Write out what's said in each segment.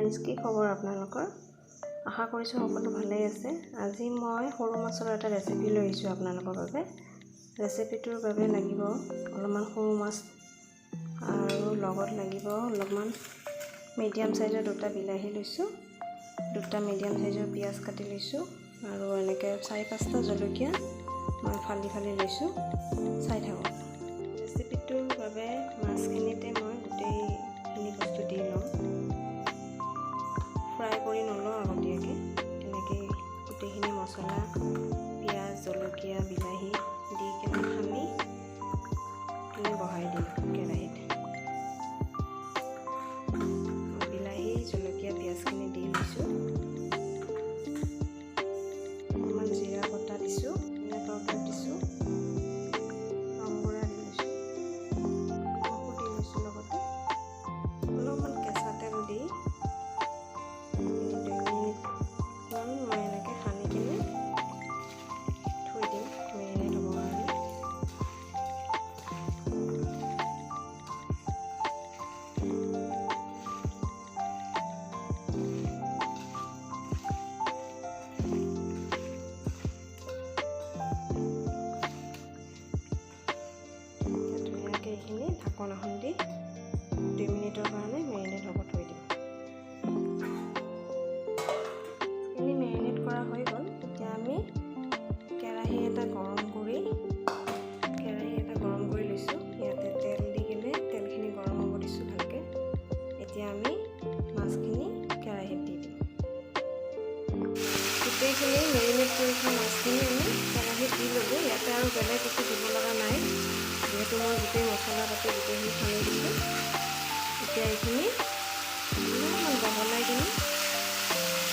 Friends, কি খবৰ আপোনালোকৰ? আশা কৰিছোঁ সকলো ভালেই আছে। আজি মই সৰু মাছৰ এটা ৰেচিপি লৈ আহিছোঁ আপোনালোকৰ বাবে। ৰেচিপিটোৰ বাবে লাগিব অলপমান সৰু মাছ আৰু লগত লাগিব অলপমান মিডিয়াম চাইজৰ দুটা বিলাহী লৈছোঁ, দুটা মিডিয়াম চাইজৰ পিঁয়াজ কাটি লৈছোঁ আৰু এনেকৈ 4-5টা জলকীয়া মই ফালি ফালি লৈছোঁ। চাই থাকক। ৰেচিপিটোৰ বাবে মাছখিনিতে মই গোটেইখিনি বস্তু দি ল'ম, ফ্ৰাই কৰি নলওঁ আগতীয়াকৈ। এনেকৈ গোটেইখিনি মছলা, পিঁয়াজ, জলকীয়া, বিলাহী দি কেনে সানি কিনে বহাই দিম কেৰাহীত। বিলাহী, জলকীয়া, পিঁয়াজখিনি দি লৈছোঁ। অকণমান জিৰা বটা দিছোঁ, ধনিয়া পাউডাৰ দিছোঁ, ৰং গুড়া দি লৈছোঁ, নিমখো দি লৈছোঁ, লগতে অলপমান কেঁচা তেল দি 2 মিনিটমান মই এনেকৈ সানি কিনে থৈ দিম মেৰিনেট হ'বৰ কাৰণে। ধুনীয়াকৈ এইখিনি ঢাকন এখন দি 2 মিনিটৰ কাৰণে মেৰিনেট হ'ব থৈ দিম। এইখিনি মেৰিনেট কৰা হৈ গ'ল। এতিয়া আমি কেৰাহী এটা গৰম কৰি লৈছোঁ। ইয়াতে তেল দি কিনে তেলখিনি গৰম হ'ব দিছোঁ ভালকৈ। এতিয়া আমি মাছখিনি কেৰাহীত দি দিম। গোটেইখিনি মেৰিনেট কৰি থোৱা মাছখিনি আমি কেৰাহীত দি ল'লোঁ। ইয়াতে আৰু বেলেগ একো দিব লগা নাই, যিহেতু মই গোটেই মছলা পাতি গোটেইখিনি সানি দিছোঁ। এতিয়া এইখিনি অলপমান বহলাই কিনে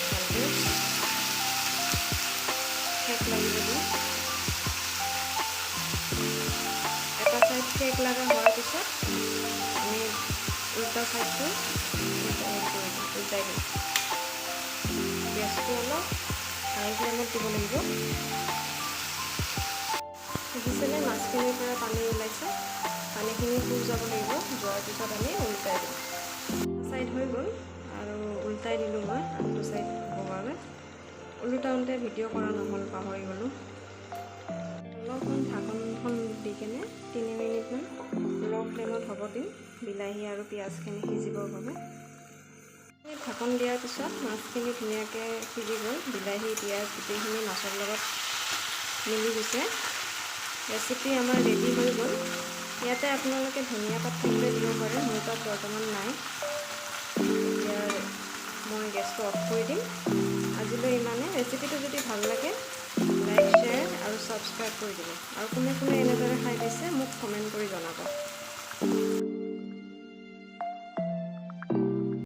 ভালকৈ সেক লাগিব দিম। এটা ছাইড সেক লগা হোৱাৰ পিছত আমি উল্টা ছাইডটো উল্টাই দিম। গেছটো অলপ হাই ফ্লেমত দিব লাগিব। দেখিছেনে মাছখিনিৰ পৰা পানী ওলাইছে? পানীখিনি শুক যাব লাগিব। যোৱাৰ পিছত আমি উল্টাই দিম। ছাইড হৈ গ'ল আৰু উল্টাই দিলোঁ মই আনটো ছাইড হ'ব কাৰণে। ওলোটাওঁতে ভিডিঅ' কৰা নহ'ল, পাহৰি গ'লোঁ। অলপমান ঢাকনখন দি কেনে 3 মিনিটমান ল' ফ্লেমত হ'ব দিম, বিলাহী আৰু পিঁয়াজখিনি সিজিবৰ বাবে। ঢাকন দিয়াৰ পিছত মাছখিনি ধুনীয়াকৈ সিজি গ'ল। বিলাহী, পিঁয়াজ গোটেইখিনি মাছৰ লগত মিলি গৈছে। ৰেচিপি আমাৰ ৰেডি হৈ গ'ল। ইয়াতে আপোনালোকে ধনিয়া পাত থাকিলে দিব পাৰে, মোৰ তাত বৰ্তমান নাই। এতিয়া মই গেছটো অফ কৰি দিম। আজিলৈ ইমানে। ৰেচিপিটো যদি ভাল লাগে, লাইক, শ্বেয়াৰ আৰু ছাবস্ক্ৰাইব কৰি দিব। আৰু কোনে কোনে এনেদৰে খাই পাইছে, মোক কমেণ্ট কৰি জনাব।